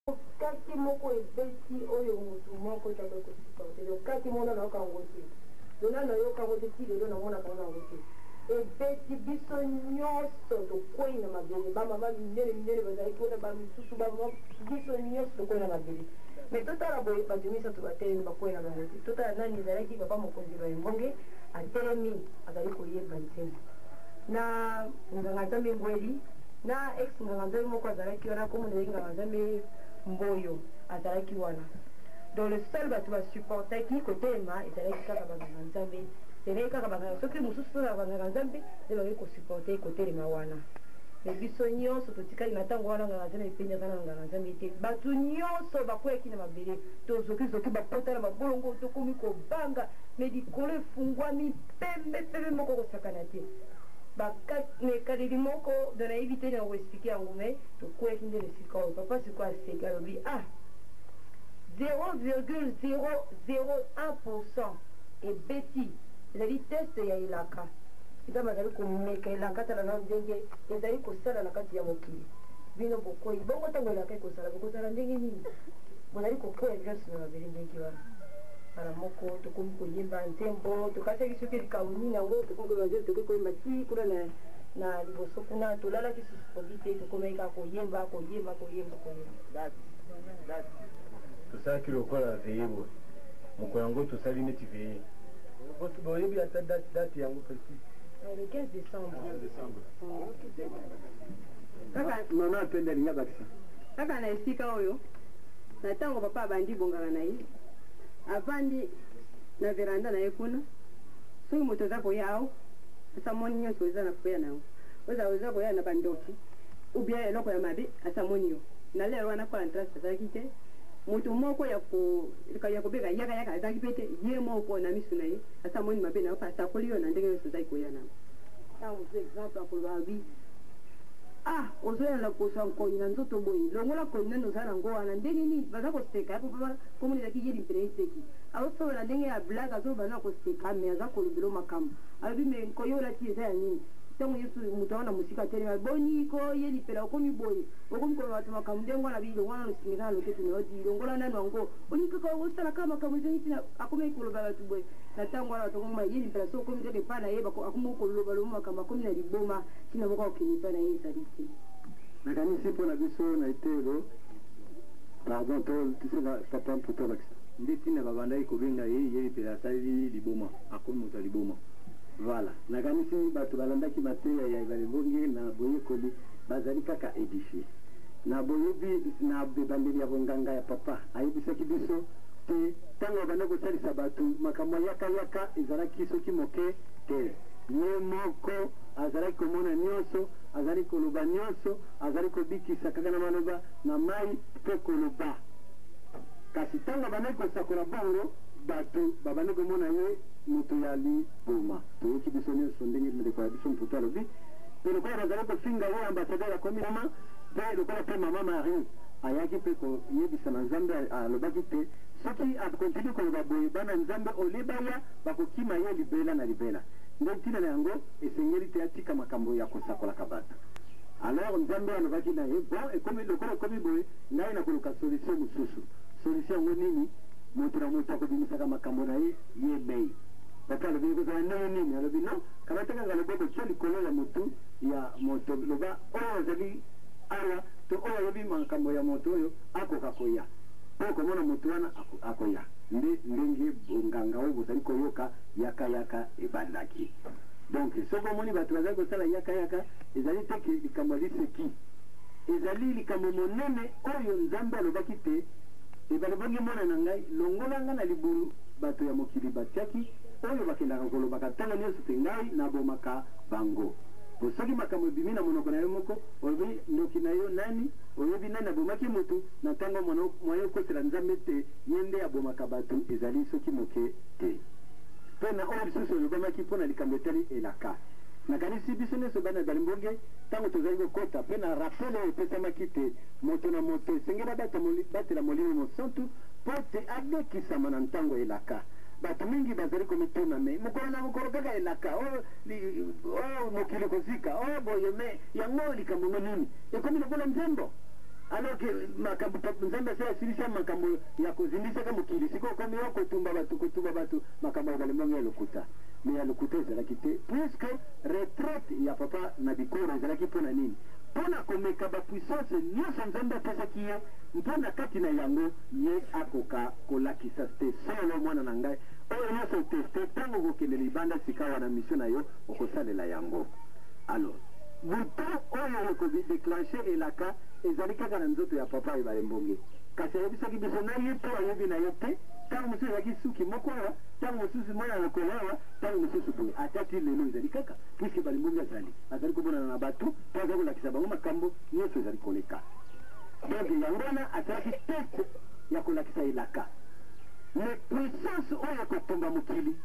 Kake moko ebeti oyo mutu moko te akoki ko supporter, donc kake moko nanu nayoka yango te, donc nanu nayoka yango te ti lelo namonaka nanu yango te, ebeti biso nionso tokweyi na mabele, ba mama minene minene bazalaki wana, ba misusu ba mama biso nionso tokweyi na mabele, mais totala boye batu misatu batelemi bakweyi na bango te, totala nani ezalaki papa mokonzi Bayembonge atelemi azali koyemba nzembo na nganga nzambe Ngweli. Na ex nganga nzambe moko azalaki wana kombo na ye nganga nzambe Mboyo azalaki wana donc le seul batu ba supportaki kotelema ezalaki kaka ba nganga nzambe ezalaki kaka ba nganga soki mosusu tozala ba nganga nzambe nde bakoki ko supporter kotelema wana mais biso nionso totikali na tango wana nganga nzambe epeni aza na nganga nzambe te batu nionso bakweyaki na mabele tozoki zoki bapota na mabolongo tokomi kobanga mais likolo efungwami pembe pembe moko kosakana te. Ba mekaleli moko donc nayebi te nako expliquer yango mais tokweyaki nde na esika oyo papa sikoyo aseki alobi ah 0,001 pourcent ebeti ezali test ya elaka Nzambe azali komeka elaka tala nanu ndenge ezali kosala na kati ya mokili bino bokweyi bongo tango elaka ekozala bokozala ndenge nini bozali kokweya bino na mabele ndenge wana Mbala moko tokomi koyemba nzembo, tokanisaki soki likambo nini yango, tokomi koyemba nzembo, tokoki koyemba tii kuna na, na liboso kuna, tolalaki susu pongi te, tokomaki kaka koyemba, koyemba, koyemba, koyemba. Date, date. Tosalaki lokola veillee boye. Mokolo yango tosali neti veillee. Boyebi ata date, date yango precis? Le 15 decembre. 15 decembre. Kaka. Maman Apende alingi abakisa. Kaka na esika oyo, na tango papa abandi bonganga na ye, avandi na veranda na ye kuna, soki moto aza koya awa, asi amoni nionso oza na koya na yango. Ozala oza koya na ba ndoki ou bien eloko ya mabe, asi amoni yo. Na l'heure wana Call and Trust azalaki te, moto moko ya ko ya kobenga yaka yaka azalaki pe te, ye moko na misu na ye asi amoni mabe na yo pe asakoli yo na ndenge nionso ozali koya na yango. Tango ozui exemple akoloba alobi ah ozoya na loposo ya nkoyi na nzoto boye longola nkoyi nanu oza nango wana ndenge nini baza koseka ye po komona ezalaki ye limpele liseki azosolola na ndenge ya blague azoloba na koseka mais aza kolobela yo makambo alobi mais nkoyi olati eza ya nini tango yesu moto wana na mosika atelemi alobi boni ko ye lipela okomi boye okomi koloba bato makambo ndenge wana alobi longola nanu singa eza na loketo na yo di longola nanu yango olingi kaka osala kaka makambo ezangi ntina akomaki koloba bato boye Na tango wana bato bakomona ye limpela soki okomi kaka epai na ye akomi koloba loba makambo akomi na liboma tina moko akokende epai na ye ezali te. Nakanisi mpo na biso na eteyelo pardon to senga papa Mputu alakisa. Nde tina babandaki kobenga ye ye lipela asaleli liboma akomi moto ya liboma. Voilà. Nakanisi bato balandaki mateya ya Ebale Mbonge na boyekoli bazali kaka edifier. Na boyebi na ebandeli ya bonganga ya papa ayebisaki biso te tango abanda kosalisa batu makambo ya yaka yaka ezalaki soki moke te. Ye moko azalaki komona nionso, azalaki koloba nionso, azalaki kobikisa kaka na maloba, na mayi mpe koloba. Kasi tango abandaki kosakola bongo, batu babandaki komona ye moto ya liboma. Toyoki biso nionso ndenge ndeko ya biso Mputu alobi, mpe lokola bazalaki kofinga ye ambassadeur akomi mama, mpe lokola mpe mama Marie ayaki mpe koyebisa na Nzambe alobaki te soki a continue koloba boye bana Nzambe au lieu baya bakokima ye libela na libela nde ntina na yango esengeli te atika makambo ya kosakolaka bato alors Nzambe alobaki na ye bon ekomi lokola ekomi boye ngai nakoluka solution mosusu solution yango nini moto na moto akobimisaka makambo na ye ye mei papa alobi ekozala ndenge nini alobi non kamata kaka loboko tia likolo ya motu ya moto loba oyo azali awa to oyo ayebi makambo ya moto oyo akoka koya mpo okomona moto wana akoya. Nde ndenge bonganga oyo bozali koyoka yaka yaka ebandaki. Donc soki omoni bato bazali kosala yaka yaka ezali te ke likambo ya liseki. Ezali likambo monene oyo Nzambe alobaki te, Ebale bongi mwana na ngai, longola ngai na libulu bato ya mokili batiaki, oyo bakendaka kolobaka ntango nyonso te ngai nabomaka bango. Mpo soki makambo ebimi na monoko na yo moko, olobi ndoki na yo nani, oyebi nani abomaki mutu, na tango moyen okosela Nzambe ete ye nde abomaka batu ezali soki moke te. Mpe na oyo lisusu elobamaki mpo na likambo etali elaka. Nakanisi biso nionso bana ya Mbonge tango tozali kokota mpe na rappel oyo epesamaki ete moto na moto esengeli abatela Molimo Mosantu mpo ete abikisama na ntango ya elaka. Bato mingi bazali komituna, Mais mokolo na mokolo kaka elaka, oh, oh mokili kozika, oh boye, mais yango likambo yango nini? Ekomi lokola nzembo. Alors que makambo Nzambe asi asilisa makambo ya kozindisaka mokili, sikoyo okomi yo kotumba bato, kotumba bato, makambo ya balimbonge ya lokuta. Mais ya lokuta ezalaki te, puisque retraite ya papa na bikoro ezalaki mpo na nini? Mpo na komeka bapuissance nyonso Nzambe apesaki ye, mpo na kati na yango ye akoka kolakisa te solo mwana na ngai, oyo nyonso oteste, ntango okokende libanda sikawa na mission na yo, okosalela yango. Alors bouton oyo ekodeclenche elaka ezali kaka na nzoto ya papa Ebale Mbonge. Kasi ayebisaki biso na ye mpe ayebi na ye te, ntango mosusu ezalaki suki moko awa, ntango mosusu mwana ya lokolo awa, ntango mosusu boye. Ata ti lelo ezali kaka, puisque Ebale Mbonge azali komonana na bato mpe azali kolakisa bango makambo nyonso ezali koleka. Donc yango wana asalaki test ya kolakisa elaka. Mais puissance oyo ekotumba mokili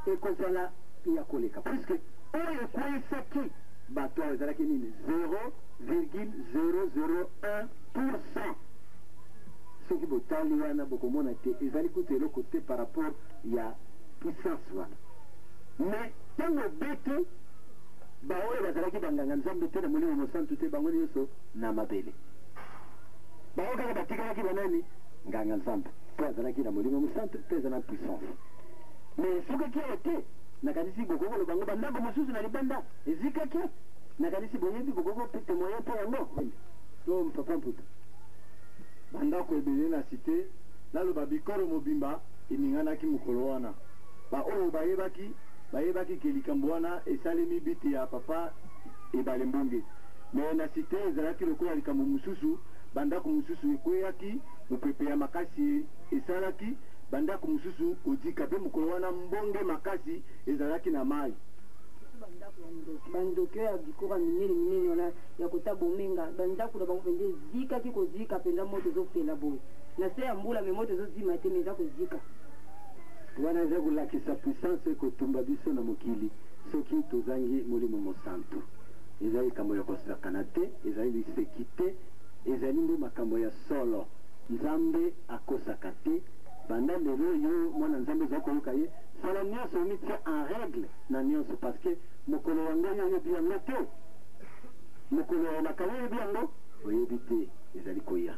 ekozala ya koleka, puisque oyo ekweyisaki bato awa ezalaki nini? 0,001%. Soki botali wana bokomona te ezali kutu eloko te par rapport ya puissance wana. Mais ntango obeti baoyo bazalaki banganga Nzambe te na Molimo Mosantu te, bango nyonso na mabele, bango kaka batikalaki banani? Nganga Nzambe mpo azalaki na Molimo Mosantu mpe eza na puissance. Mais esukaki awa te. Nakanisi bokoki koloba yango, bandako mosusu na libanda ezikaki. Nakanisi boyebi, bokoki kotémoigner mpo yango to papa Mputu. Bandako ebele na cité, naloba bikoro mobimba eninganaki mokolo wana. Baoyo bayebaki ke likambo wana esalemi biti ya papa Ebale Mbonge. Mais na cité ezalaki lokola likambo mosusu, bandako mosusu ekweyaki, mopepe ya makasi esalaki bandako mosusu kozika, mpe mokolo wana mbonge makasi ezalaki na mai. Bandoki oyo ya bikoro ya minene minene wana ya kota bomenga, bandako na bango mpenza ezikaki kozika mpenza, moto ezopela boye na se ya mbula, mais moto ezozima te, mais eza kozika. Wana eza kolakisa puissance ekotumba biso na mokili soki tozangi Molimo Mosantu. Ezali likambo ya kosakana te, ezali liseki te, ezali nde makambo ya solo. Nzambe akosaka te. Banda lelo, yo mwana Nzambe ozali koyoka ye, sala nyonso omitia en règle na nyonso, parce que mokolo yango yo oyebi yango te. Mokolo ya elaka yo oyebi yango oyebi te, ezali koya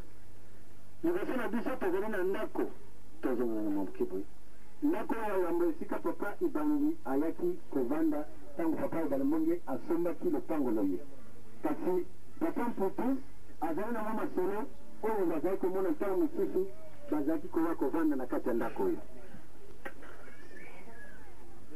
liboso na biso. Tozali na ndako, tozongana na mwa moke boye, ndako oyo ya yambo esika papa Ibangi ayaki kovanda ntango papa Ebale Mbonge asombaki lopango loye. Kasi papa Mputu azali na mwa masolo oyo bazali komona ntango mosusu bazalaki koya kovanda na kati ya ndako oyo.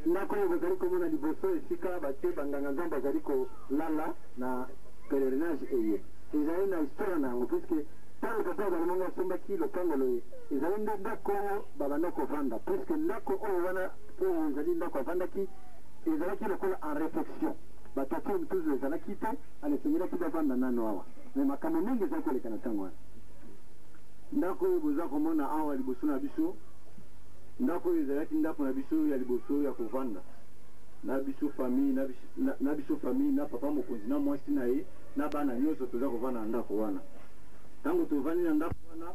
Ndako oyo bazali komona liboso, esika batie banganga Nzambe bazali kolala na pèlerinage, eye ezali na histoire na yango, puisque ntango papa Ebale Mbonge asombaki lopango loye, ezali nde ndako oyo babanda kovanda, puisque ndako oyo wana oyo ezali ndako avandaki ezalaki lokola en réfection, batoiture mosusu ezalaki te, alesengelaki bavanda nano awa. Mais makambo mingi ezali koleka na ntango wana. Ndako oyo boza komona awa liboso na biso, ndako oyo ezalaki ndako na biso ya liboso ya kovanda na biso famille, na biso famille, na papa mokonzi na mwasi na ye na bana nyonso. Toza kovanda na ndako wana. Ntango tovandi na ndako wana,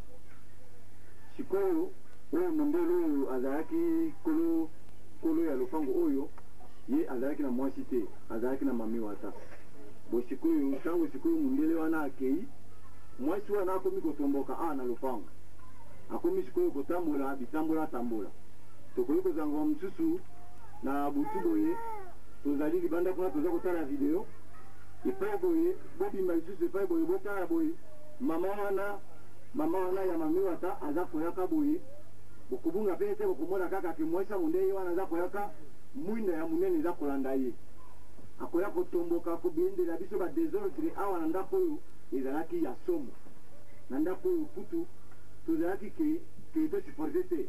sikoyo oyo mondele oyo azalaki kolo kolo ya lopango oyo, ye azalaki na mwasi te, azalaki na mami wata bo. Sikoyo ntango sikoyo mondele wana akei, mwasi wana akomi kotomboka awa na lopango, akomi sikoyo kotambola bitambola tambola. Tokoki kozanga mosusu na butu boye, tozali libanda kuna, toza kotala video epai boye, bobima lisusu epai boye, botala boye, mama wana ya mami wata aza koyaka boye. Bokobunga mpe te, bokomona kaka ke mwasi ya mondele ye wana aza koyaka, mwinda ya monene eza kolanda ye, akoya kotomboka, kobendela biso badésordre awa na ndako oyo. Ezalaki ya somo na ndako oyo. Kutu tozalaki ke tosupporte te,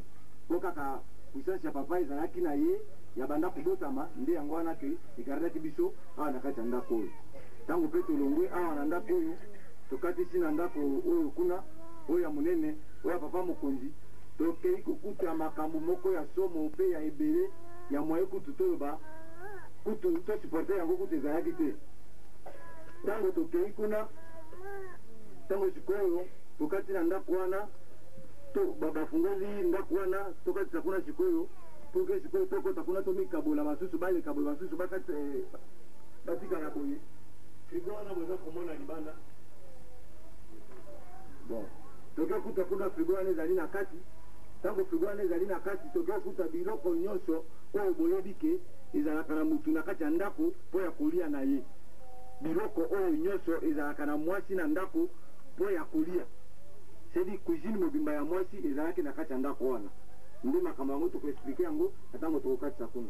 mpo kaka puissance ya papa ezalaki na ye ya banda kobotama, nde yango wana ke egardaki biso awa na kati ya ndako oyo. Ntango mpe tolongwe awa na ndako oyo, tokatisi na ndako oyo kuna, oyo ya monene, oyo ya papa mokonzi, tokei kokuta makambo moko ya somo mpe ya ebele ya moye kutu toyoba kutu tosupporte yango kutu ezalaki te. Ntango tokei kuna, ntango sikoyo tokati na ndako wana, to bafungoli ndako wana, tokatisa kuna sikoyo pour que sikoyo tokɔta kuna, tomikabola, basusu baleka boye, basusu bakati batikala boye. Frigo wana boza komona libanda. Bon, toke kuta kuna frigo wana ezali na kati. Ntango frigo wana ezali na kati, toke kuta biloko nyonso oyo boyebi ke ezalaka na mutu na kati ya ndako mpo ya kolia na ye. Biloko oyo nyonso ezalaka na mwasi na ndako mpo ya kolia, c'est-à-dire cuisine mobimba ya mwasi ezalaki na kati ya ndako wana. Nde makambo yango tokoexpliquer yango na ntango tokokatisa kuna.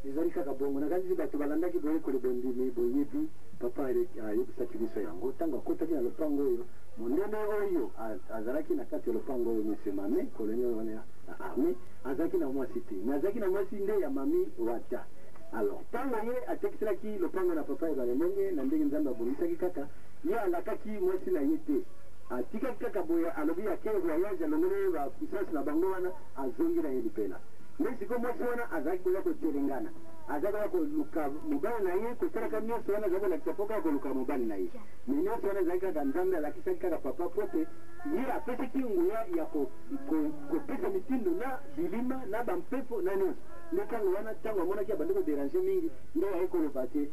Ezali kaka bongo. Nakanisi bato balandaki boyekoli bondimi boyebi papa ayebisaki biso yango ntango akotaki na lopango oyo. Mondele oyo azalaki na kati ya lopango oyo, monsieur Mame, colonel wana ya armée, azalaki na mwasi te, mais azalaki na mwasi nde ya Mami Wata. Alors ntango ye atekiselaki lopango na papa Ebale Mbonge, na ndenge Nzambe abongisaki kaka, ye alakaki mwasi na ye te, atikaki kaka boye. Alobi ake voyage, alongoli bapuissance na bango wana, azongi na ye lipela. Nde sikoyo mwasi wana azalaki koya kotelengana, aza kaka koluka mobali na ye, kosalaka nyonso wana, aza kolakisa mpo kaka koluka mobali na ye. Mais nyonso wana ezalaki kaka Nzambe alakisaki kaka papa, po te ye apesaki nguya ya kopesa mitindo na bilima na bampepo na nyonso. Nde ntango wana, ntango amonaki abandi kodéranger mingi, nde aye koloba te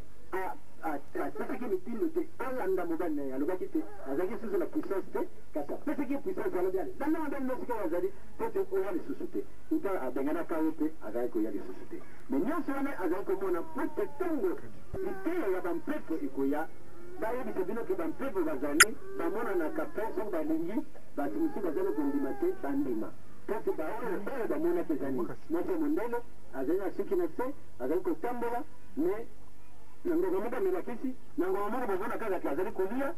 apesaki mitindo te alanda mobali na ye. Alobaki te azalaki lisusu na puissance te, kasi apesaki puissance. Alobi ale landa mobali na sika oyo azali, po te oya lisusu te. Uta abenganaka ye mpe azalaki koya lisusu te. Mais nyonso wana azalaki komona po te ntango liteya ya bampepo ekoya, bayebisa bino ke bampepo bazali, bamonanaka, mpe soki balingi, bato mosusu bazali kondima te, bandima, po te baoyo oyo bamonaki ezali mwasi ya mondele, azali na suki na se, azali kotambola. Mais na ngonga moko amelakisi, na ngonga moko bozona kaka ke azali kolia.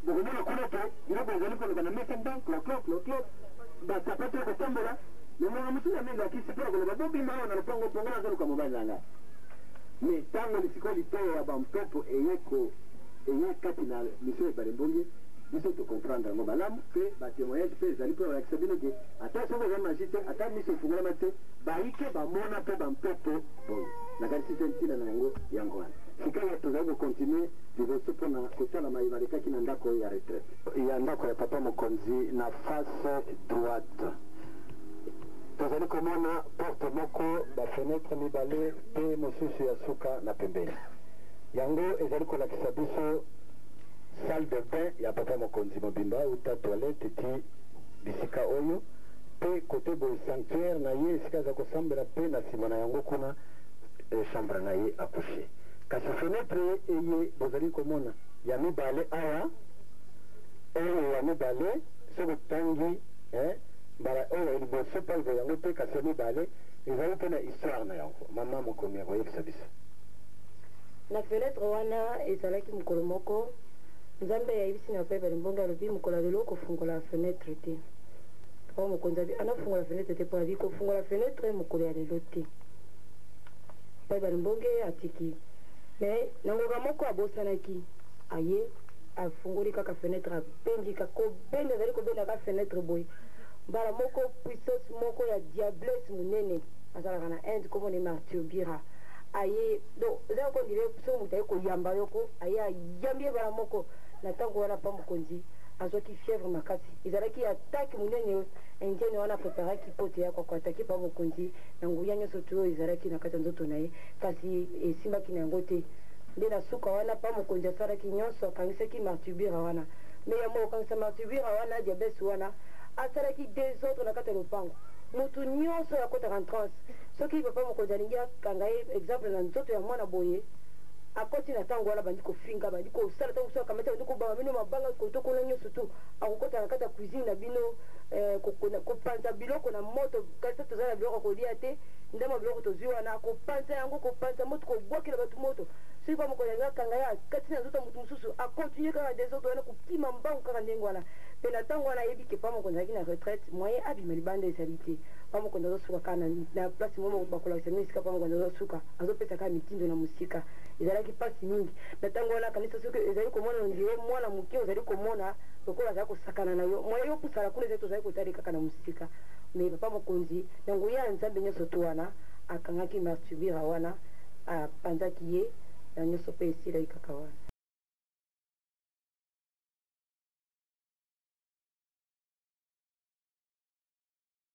Bokomona kuna ke biloko ezali koloba na mesa ndan clo clo clo clo, basapato ya kotambola. Na ngonga mosusu amelakisi mpo ya koloba bobima awa na lopango, mpongo nazoluka mobali na ngai. Mais ntango lisiko liteya ya bampepo eye ko eye kati na miso Ebale Mbonge, biso tocomprendre yango malamu. Mpe batémoignage mpe ezali mpo balakisa bino ke ata soki eza magie te, ata miso efungolama te, bayike bamona mpe bampepo boye. Nakanisi te ntina na yango yango wana. Sikawa tozali kocontinuer liboso mpona kotala maye balekaki na ndako ya retraite ya ndako ya papa mokonzi. Na face droite tozali komona porte moko, bafenêtre mibale mpe mosusu ya suka na pembeni. Yango ezali kolakisa biso salle de bain ya papa mokonzi mobimba, uta toilette ti bisika oyo. Mpe kote boye sanctuaire na ye, esika aza kosambela, mpe na nsima na yango kuna chambre na ye à coucher. Kasi fenêtre eye bozali komona ya mibale awa, oyo ya mibale, soki otangi mbala oyo ya liboso mpe yango te, kasi ya mibale ezali mpe na histoire na yango. Mama mokomi akoyebisa biso. Na fenêtre wana ezalaki mokolo moko Nzambe ayebisi na papa Mbonge, alobi mokolo ya lelo kofungola fenêtre te. Papa mokonzi abi anafungola fenêtre te, mpo abi kofungola fenêtre mokolo ya lelo te. Papa Mbonge atiki, mais na ngonga moko abosanaki, aye afungoli kaka fenêtre, abendi kaka kobenda, azali kobenda kaka fenêtre boye, mbala moko puissance moko ya diablesse monene azalaka na Inde, komona Martyr Bira, aye. Donc eza ko ndire soki moto aye koyamba yoko, aye ayambi ye mbala moko. Na ntango wana pa mokonzi azwaki fièvre makasi, ezalaki attaque monene indienne wana apreparaki po te ya koattaquer pa mokonzi na nguya nyonso tu oyo ezalaki na kati ya nzoto na ye, kasi esimbaki na yango te. Nde na suka wana pa mokonzi asalaki nyonso, akangisaki Martubira wana. Mais ya kokangisa Martubira wana, diablesse wana asalaki désordre na kati ya lopango. Motu nyonso oyo akotaka en transe, soki papa mokonzi alingi akanga ye, exemple na nzoto ya mwana boye, akoti na ntango wana, bandi kofinga, bandi kosala, ntango mosusu akamati, bandi kobanga bino mabanga koto kuna nyonso tu, akokota na kati ya cuisine na bino, kopanza biloko na moto. Kasi toza na biloko ya kolia te, ndambo ya biloko tozwi wana, kopanza yango, kopanza moto, kobwakela bato moto. Soki pa mokonzi alingi akanga ye, akati na nzoto ya moto mosusu, acontinuer kaka désordre wana, kokima mbangu kaka ndenge wana. Mpe na ntango wana ayebi ke pa mokonzi azalaki na retraite, moyen abima libanda ezali te. Pa mokonzi azosuka kaka na place moko, bakolakisa bino esika pa mokonzi azosuka, azopesa kaka mitindo na mosika. Ezalaki mpasi mingi na ntango wana. Kanisa soki ezali komona on dirait mwana moke, ozali komona lokola azali kosakana na yo, moyen yo pusala kuna ezali, tozali kotali kaka na mosika. Mais papa mokonzi na nguya ya Nzambe nyonso tu wana akangaki Martubira wana, apanzaki ye na nyonso, mpe esilaki kaka wana.